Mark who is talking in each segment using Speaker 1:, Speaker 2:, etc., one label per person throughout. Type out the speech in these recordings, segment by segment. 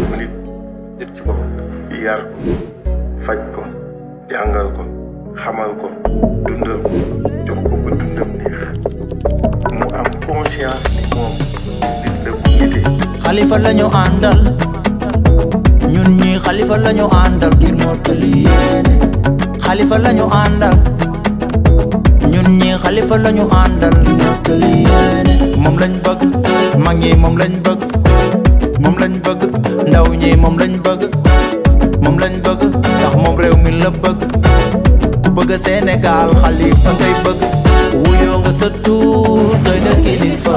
Speaker 1: nit ci boppam yar ko faj ko jàngal ko xamal ko dundal ko jox ko ba dundam neex mu am conscience ni moom nit la bu nite.
Speaker 2: Xalifa lañu àndal ñun ñi xalifa lañu àndal ngir mottali yéene. Xalifa lañu àndal ñun ñi xalifa lañu àndal ngir mottali yéene. Moom lañ bëgg mag ñi moom lañ bëgg moom lañ bëgg ndaw ñi moom lañ bëgg moom lañ bëgg ndax moom réew mi la bëgg ku bëgg Sénégal xalifa ngay bëgg wuyoo nga sa tur doy na kilifa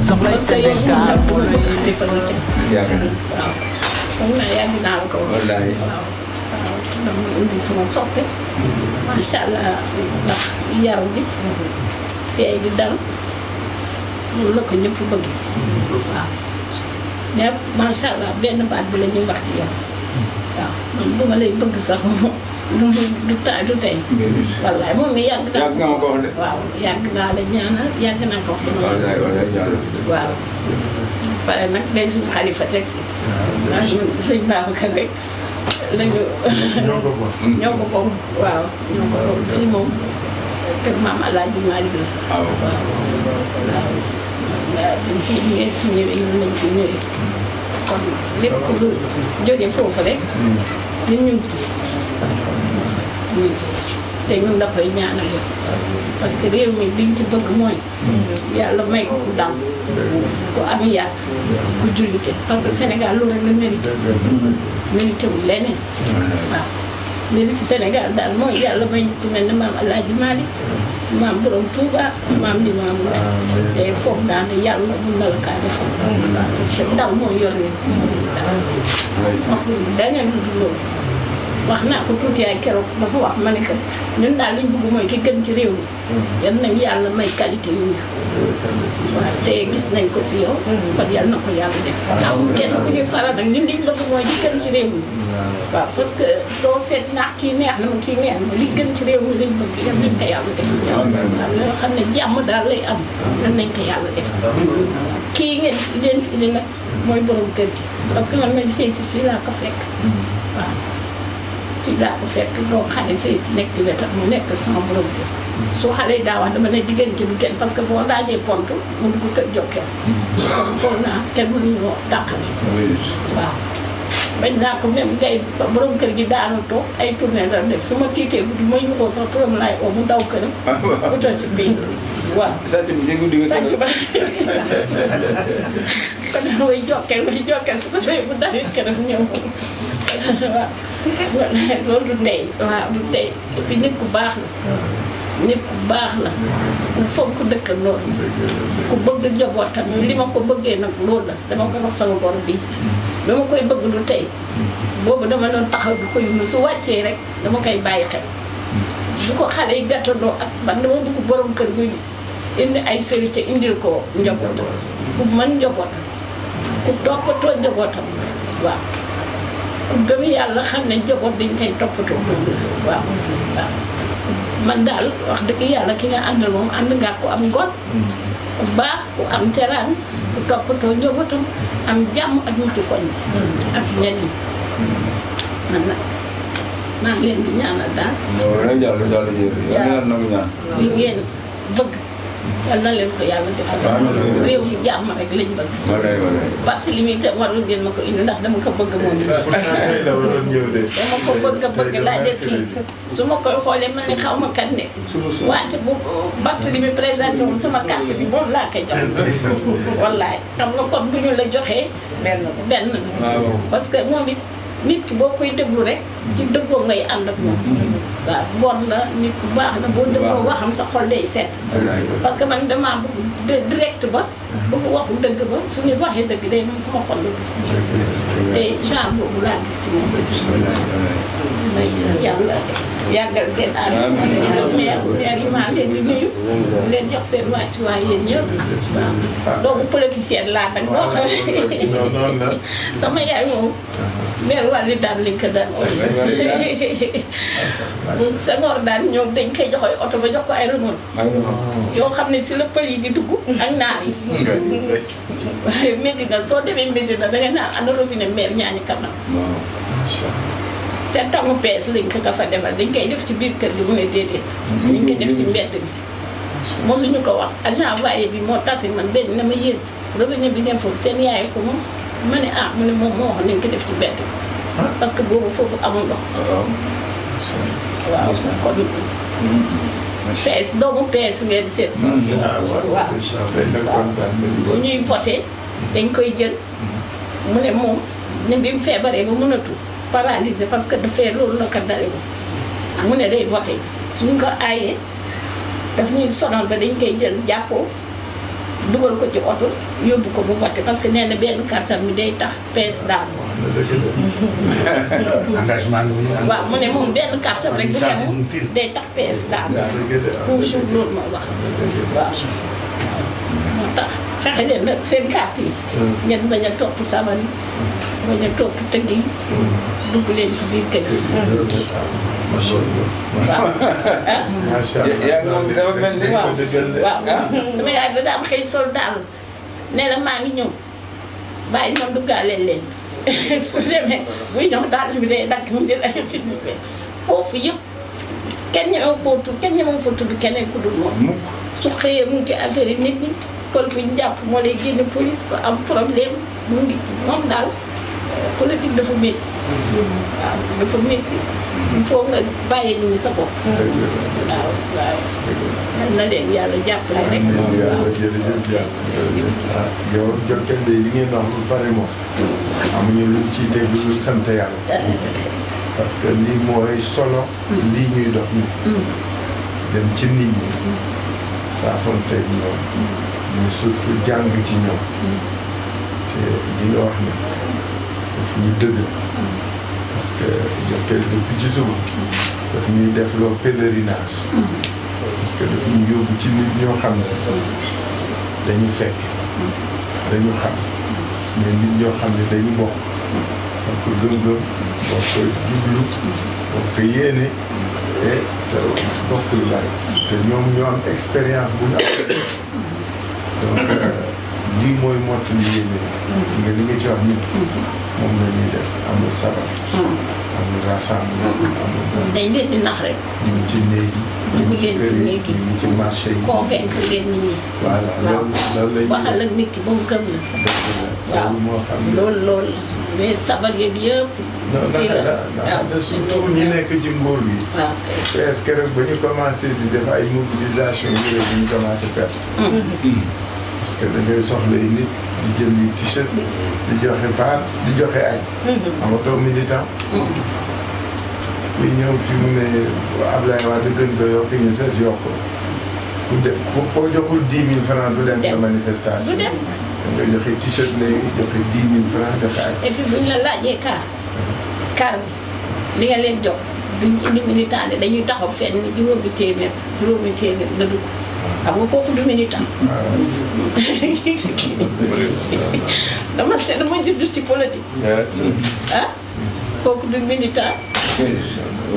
Speaker 2: soxlay Sénégal bu lay
Speaker 3: xalifa la ci waaw xam naa yàgg naa la ko wallaay waaw dama indi sama soppe macha allah ndax yaru bi tey di dal loolu la ko ñëpp bëgg waaw mais macha allah benn baat bi la ñuy wax ci yow waaw man bu ma lay bëgg sax du tey wallaay moom mi yàgg naa ko wax de waaw yàgg naa la ñaanal yàgg naa ko wax dama waaw pare nag day suñu xalifa teg si ndax sëñ Babacar rek lañu ñoo ko bokk waaw ñoo ko bokk fii moom kër maam Alaaji Malick la waaw waaw dañ fi ngeen fi ñëwee ñun lañ fi ñëwee kon lépp lu jóge foofu rek ñun te ñun la koy ñaanal parce que réew mi liñ ci bëgg mooy yàlla may ko ku dal ku am yar ku jullite parce que Sénégal lu rek la mérité mérité wul leneen waaw mérité Sénégal daal mooy yàlla may ku mel ne maam Alaaji Malick maam borom Touba maam li maam la te foofu daal ne yàlla mun na la kaa defal waaw parce que dal mooy yor réew waaw daneen lu dul loolu wax naa ko tuuti ay keroog dafa wax ma ne que ñun daal liñ bëgg mooy ki gën ci réew mi yal nañ yàlla may qualité yooyu waaw te gis nañ ko ci yow kon yal na ko yàlla def ndax kenn ku ñuy faral nag ñun liñ bëgg mooy li gën ci réew mi waaw parce que doo seet ndax kii neex na ma kii neex na li gën ci réew mi liñ bëgg yal nañ ko yàlla def waaw loo xam ne jàmm daal lay am yal nañ ko yàlla def kii ngeen leen fi indi nag mooy borom kër gi parce que man may sëy si fii laa ko fekk waaw fii laa ko fekk doo xale sëy si nekk ci wetam mu nekk sama borom kër su xale yi daa wax dama ne diggante bu kenn parce que boo daajee pont mu dugg kër jokkeel kon foog naa kenn mënuñoo dàqale waaw bañ naa ko même ngay borom kër gi daanu toog ay tournée la def su ma tiitee guddi ma yuxoo sax turam laay oo mu daw këram utal si bii waaw sàcc ba kon way jokkeel su ko defee bu dawit këram ñëw waaw loolu du tey waaw du tey et puis nit ku baax la nit ku baax la ku fonk dëkkandoo ku bëgg njabootam si li ma ko bëggee nag loolu la dama ko wax sama borom bi dama koy bëgg du tey boobu dama doon taxaw du ko yunu su wàccee rek dama koy bàyyi xel bu ko xale yi gàttandoo ak man dama bëgg borom kër gu indi ay sërite indil ko njabootam ku mën njabootam ku toppatoo njabootam waaw ku gëm yàlla xam ne njaboot dañ koy toppatoo waaw waaw man daal wax dëgg yàlla ki nga àndal moom ànd nga ku am ngor ku baax ku am teraan ku toppatoo njabootam am jàmm ak ñu ci koñ ak ñenn ñi man nag maa ngi leen di ñaanal daal li ngeen bëgg yal na leen ko yàlla defal réew mi jàmm rek lañ bëgg parce que li muy tam waroon ngeen ma ko indi ndax dama ko bëgg moom dama ko bëgg laa jël kii su ma koy xoolee mel ni xaw ma kat ne wante bu parce que li muy présenté woon sama carte bi moom laa koy jox wallaay xam nga kon bu ñu la joxee benn parce que moom it nit ki boo koy déglu rek ci dëggoo ngay ànd ak moom waaw góor la nit ku baax la boo dëggoo waxam sa xol day set parce que man damaa bëgg direct ba bëgg waxu dëgg ba su nit waxee dëgg day man sama xol la te genre boobu laa gis ci moom yàlla yàggal seen ànd maire yi maa leen di nuyu leen jox seen wàccuwaay yéen ñëpp waaw doomu politicien laa nag boo xam sama yaay moom maire wàlli daan liñ ko daan bu Senghor daan ñoom dañ koy joxoy oto ba jox ko ay remote yoo xam ne si la pël yi di dugg ak naar yi waaye métti na soo demee métti na danga naan ana robinet maire ñaañi kanam.
Speaker 1: macha allah.
Speaker 3: te tamu pees lañ ko fa defal dañ koy def ci biir kër gi mu ne déedéet. dañ koy def ci mbedd bi. mosuñu ko wax agent voyer bi moo tasi man benn na ma yéen robinet bi dem foofu seen yaay ko moom ma ne mu ne moom moo wax nañ ko def ci mbedd bi. parce que boobu foofu amul ndox. waaw kon. PS doomu PS ngeen seet si. waaw bu ñuy voté dañ koy jël mu ne moom ne bi mu feebaree ba mënatu paralysé parce que dafay loolu la ko dale mu ne day voté suñ ko aayee daf ñuy sonal ba dañ koy jël jàppoo dugal ko ci oto yóbbu ko mu voté parce que nee na benn carte mi day tax PS daal.
Speaker 4: engagement
Speaker 3: waaw mu ne moom benn carte rek bu dem day tax PS daal toujours loolu ma wax waaw moo tax fexe leen nag seen carte yi ngeen bañ a topp sabar yi bañ a topp tëgg yi dugg leen ci biir kër yi waaw
Speaker 5: yaa ngi moom dafa mel ni
Speaker 3: waaw sama yaay da daan xëy sol daal ne la maa ngi ñëw bàyyi ma duggaale leen su demee buy ñëw daal bi day dakk mu jël ay film fee foofu yëpp kenn ñemewu koo tudd kenn ñemewu fa tudd keneen ku dul moom su xëyee mu ngi ci affaire yi nit ñi pël bu ñu jàpp moo lay génne police ko am problème mu ngi moom daal politique dafa métti waaw dafa métti il faut nga bàyyi nit ñi sa bopp waaw waaw yal na leen yàlla jàppale rek
Speaker 1: yàlla jërëjëf yow Jokalante li ngeen wax lu pare moom amuñu luñ ciy teg lu sant yàlla parce que lii mooy solo lii ñuy dox ñu dem ci nit ñi saafonteeg ñoom mais surtout jàng ci ñoom te li nga wax ne daf ñu dëgg parce que Jokalante depuis ci suba daf ñuy def loo pèlerinage parce que daf ñu yóbbu ci nit ñoo xam ne dañu fekk dañu xam mais nit ñoo xam ne dañu bokk bokk gëm-gëm bokk jublu bokk yéene et te bokk lu bari te ñoom ñoo am expérience bu ñu am donc lii mooy mottali yéene nga li nga ci wax nit moom la ñuy def amul sabar amul rassemblement amul
Speaker 3: dañ leen di nax rek
Speaker 1: ñu ngi ci néeg yi ñu ngi ci kër yi ñu ngi ci marché yi
Speaker 3: convaincre leen nit ñi
Speaker 1: voilà loolu lañ
Speaker 3: waxal ak nit ki ba mu gëm la
Speaker 1: loolu moo xam ne
Speaker 3: loolu la mais sabar yeeg yëpp
Speaker 1: non naka surtout ñi nekk ci nguur gi
Speaker 3: waaw
Speaker 1: presque rek ba ñu commencé di def ay mobilisation yi rek ñu commencé perte parce que da ngay soxla yi nit di jënd yi t-shirt di joxe paas di joxe añ amatoo militant kuy ñëw fi mu ne Ablaye Wade gën ko yokk ñu sees yokk ku dem koo joxul 10 000 francs du dem sa manifestation da nga joxe t-shirt léegi joxe 10 000 francs joxe añ
Speaker 3: et puis buñ la laajee car bi li nga leen jox duñ indi militant de dañuy taxaw fenn ni juróomi téeméer nga dugg xam nga kooku du militant dama judd ci politique kooku du militant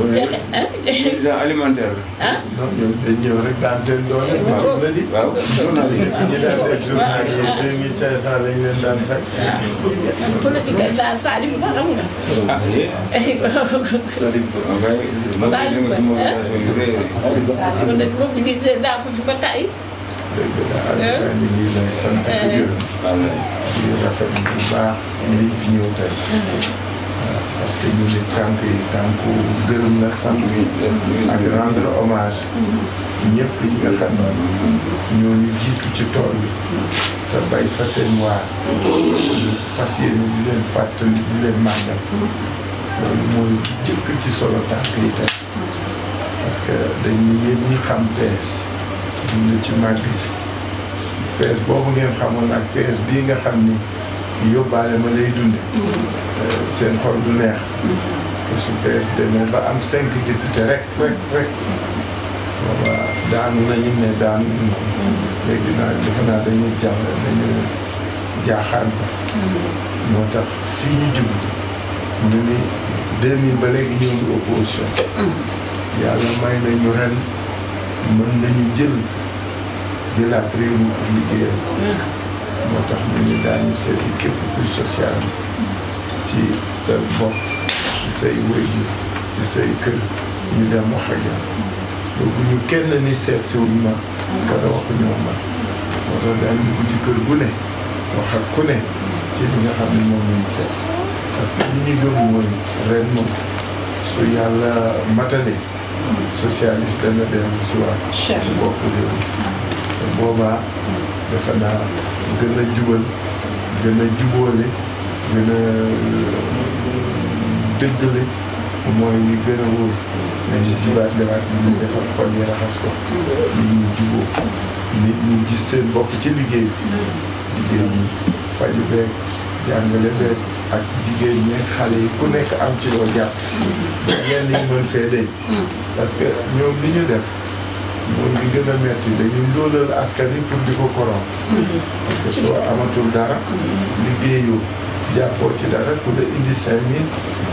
Speaker 5: militant alimentaire
Speaker 1: non ñoom dañ ñëw rek daan seen doole la di
Speaker 5: waaw journaliste
Speaker 1: ñi daan def journal yi 2500 lañ leen daan fay
Speaker 3: politique daal Salif ba xam nga Salif mobilisé daa ko fi ba tay
Speaker 1: dëgg la Aliou ñu ngi lay sant ak gërëm di rafetlu bu baax liñ fi ñëw tey parce que ñu ne tànk yi tànku gërëm la sant ak rendre hommage ñëpp ñi nga xam ne ñoo ñu jiitu ci tool bi te bay fa seen waar fas yéene di leen fàttali di leen màggal loolu mooy jëkk ci solo tànk yi tey parce que dañ ni yéen ñi xam PS dund ci màgg si PS boobu ngeen xamoon ak PS bii nga xam ni yóbbaale ma lay dunde seen xol du neex parce que su PS demee ba am 5 député rek booba daanu nañu ne daanu léegi defe naa dañu jaaxaan ko moo tax fii ñu jublu ñu ni 2000 ba léegi ñëw ngi opposition yàlla may nañu ren mën nañu jëlaat réew mi pour liggéeyal moo tax ñu ni daañu seeti képp kuy socialiste ci sa bopp ci say waajur ci say kër ñu dem wax ak yow boobu ñu kenn ni seet siwuñ ma wala waxuñoo ma moo tax daañ dugg ci kër gu ne wax ak ku ne ci li nga xam ne moom lañ seet parce que li ñuy gëm mooy ren moom su yàlla matale socialiste dana dellu si waat ci bopp réew te boobaa defe naa gën a jubal gën a jubóole gën a dëggale mooy li gën a wóor nañu jubaat lewaat nit ñi defar xol yi raxas ko nit ñi juboo nit ñi gis seen bopp ci liggéey liggéey ñi faju beeg jàngale beeg ak jigéen ñi xale yi ku nekk am ci loo jàpp yenn yi mën fee deñ parce que ñoom li ñu def mooy li gën a metti dañu ndóolal askan wi pour di ko korom parce que soo amatul dara liggéeyoo jàppoo ci dara ku la indi 5000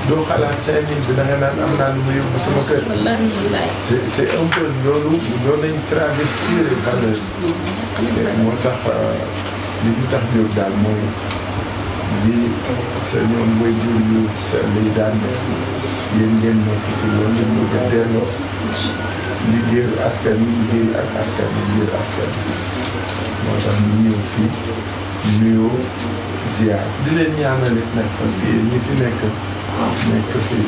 Speaker 1: doo xalaat 5000 bi da nga naan am naa lu ma yóbbu sama kër c'est un peu loolu lañ travestir valeur moo tax li ñu tax jóg daal mooy li sa ñoom mooy jur yu sell yi daan def yéen ngeen nekk ci loolu lañ bëgg a delloo liggéeyal askan wi liggéey ak askan wi ngir askan wi moo tax ñu ñëw fii nuyoo ziar di leen ñaanal it nag parce que yéen ñi fi nekk fii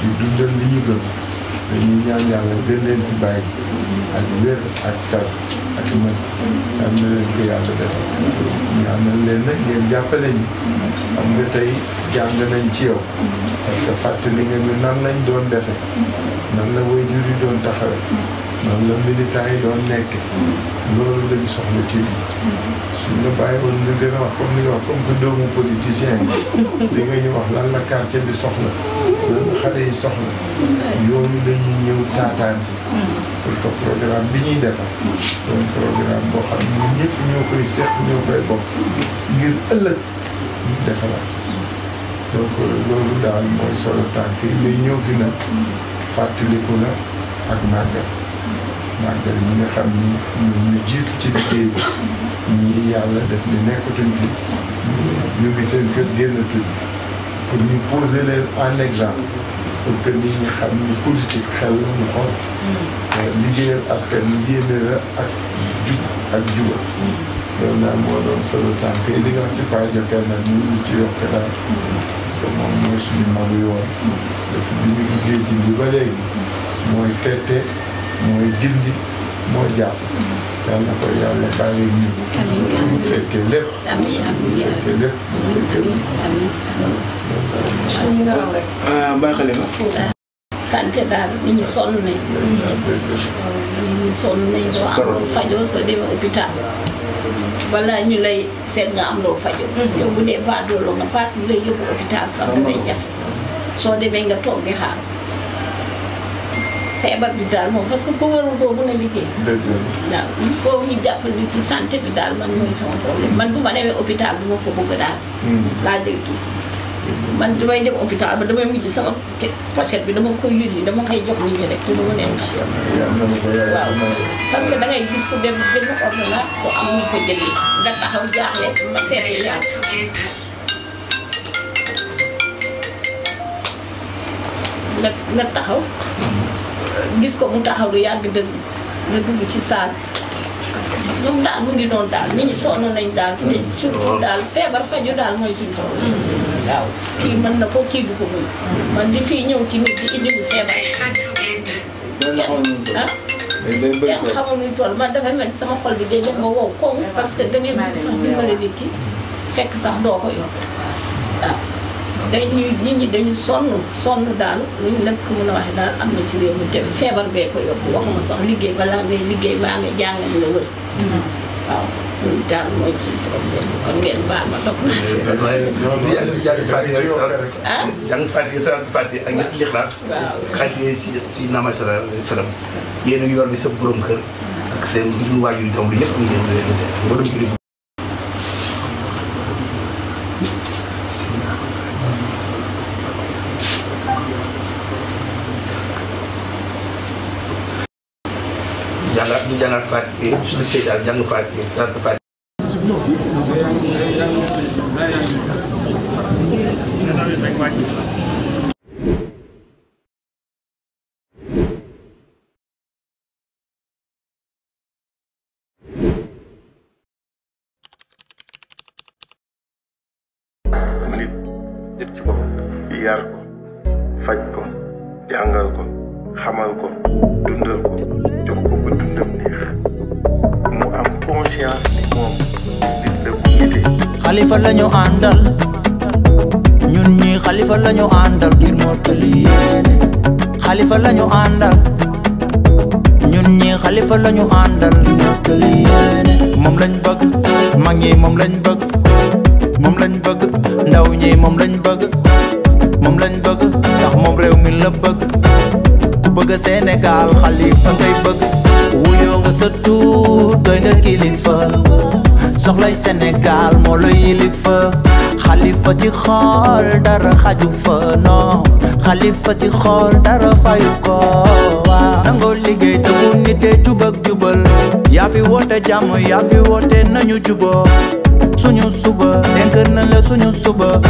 Speaker 1: di dundal li ñu gëm dañuy ñaan yàlla gën leen fi bàyyi ak wér ak tar ak mën am na leen ko yàlla defal ñaanal leen nag ngeen jàppale ñu xam nga tey jàng nañ ci yow parce que fàttali nga ñu nan lañ doon defe nan la waajur yi doon taxawe nan la militant yi doon nekk loolu lañ soxla ci biir suñ la bàyyi woon nga gën a wax comme ni nga wax comme que doomu politicien li nga ñu wax lan la quartier bi soxla lan la xale yi soxla yooyu dañuy ñëw taataan si pour que programme bi ñuy defar doon programme boo xam ne ñun ñëpp ñoo koy seq ñoo koy bokk ngir ëllëg ñu defaraat donc loolu daal mooy solo tànk yi mais ñëw fi nag fàttaliku la ak màggal ñi nga xam ni ñu jiitu ci liggéey bi ñii yàlla def ni nekkatuñ fi ñu ngi seen kër génnatuñ pour ñu poser leen en exemple pour que nit ñi xam ni politique xel la ñu xool liggéeyal askan wi yéene la ak jub ak jubal loolu daal moo doon solo tànk yi li nga wax ci Paa Jokel nag ñu ci yokk daal parce que moom mooy suñu magu yoon depuis bi ñu liggéey ci bi ba léegi mooy tette mooy gindi mooy jàpp yàlla na ko yàlla bàyyi ñu mu fekkee lépp mu fekkee lépp
Speaker 5: Baye Xalima
Speaker 3: santé daal nit ñi sonn nañ doo am loo fajoo soo demee hôpital balaa ñu lay seet nga am loo fajoo yow bu dee baadoolo nga paas bi lay yóbbu hôpital sax dafay jafe soo demee nga toog di xaar feebar bi daal moom parce que ko warul doo mën a liggéey waaw il faut ñu jàppale ñu ci santé bi daal man mooy sama problème man bu ma demee hôpital bu ma fa bëgg daal laa jël kii man damay dem hôpital ba damay mujj sama pochette bi dama koy yulli dama koy jox nit ñi rek te dama leen waaw parce que da ngay gis ku dem jënd ordonnance doo am ñu ko jënd nga taxaw jaaxle ma seetee yaa nga taxaw gis ko mu taxaw lu yàgg dëgg nga dugg ci saal ñoom daal mu ngi doon daal nit ñi sonn nañ daal mais surtout daal feebar faju daal mooy suñu problème waaw kii mën na ko kii du ko mën man di fii ñëw ci nit di indi lu feebar kenn xamul nuñ toll man dafa mel sama xol bi day dem nga wow koŋ parce que da ngay bëgg sax dimbale nit ki fekk sax doo ko yor waaw dañuy nit ñi dañu sonn daal luñ nag mën a waxe daal am na ci réew mi te feebar bee ko yóbbu waxuma sax liggéey balaa ngay liggéey baa nga jàngal nga wër waaw loolu daal mooy suñu problème kon ngeen baal ma topp naa si
Speaker 4: jàng fàtte sa fàtte ak ñetti lixlaas xaj si namal salam yéen yor bi sa borom kër ak seen lu waaju doom lu yëpp ngeen jàngat suñu jàngat Fatou suñu sey daal jàng Fatou sant Fatou
Speaker 1: nit ci boppam yar ko faj ko jàngal ko xamal ko dundal ko jox ko ba dundam neex mu am conscience ni moom nit la bu nite.
Speaker 2: xalifa lañu àndal ñun ñi xalifa lañu àndal ngir mottali yéene xalifa lañu àndal ñun ñi xalifa lañu àndal ngir mottali yéene moom lañ bëgg mag ñi moom lañ bëgg moom lañ bëgg ndaw ñi moom lañ bëgg moom lañ bëgg ndax moom réew mi la bëgg ku bëgg Sénégal xalifa ngay bëgg wuyoo nga sa tuut doy nga kilifa soxlay Sénégal moo la yilifa xalifa ci xool dara xaju fa non xalifa ci xool dara fayu ko waaw nangoo liggéey te bu nitee jub ak jubal yaa fi woote jàmm yaa fi woote nañu juboo suñu suba dénk na la suñu suba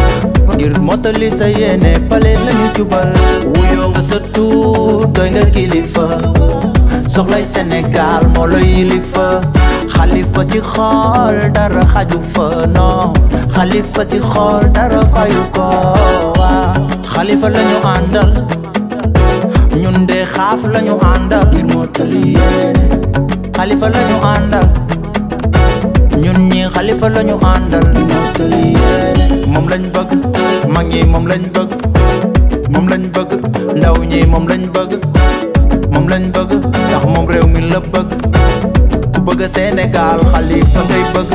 Speaker 2: ngir mottali sa yéene pale lañu jubal wuyoo nga sa tuut doy nga kilifa soxlay Sénégal moo la yilifa xalifa ci xool dara xaju fa non xalifa ci xool dara fayu ko waaw xalifa lañu àndal ñun de xaaf lañu àndal ngir mottali yéene xalifa lañu àndal ñun ñi xalifa lañu àndal ngir mottali yéene moom lañ bëgg mag ñi moom lañ bëgg moom lañ bëgg ndaw ñi moom lañ bëgg moom lañ bëgg ndax moom réew mi la bëgg ku bëgg Sénégal xalifa ngay bëgg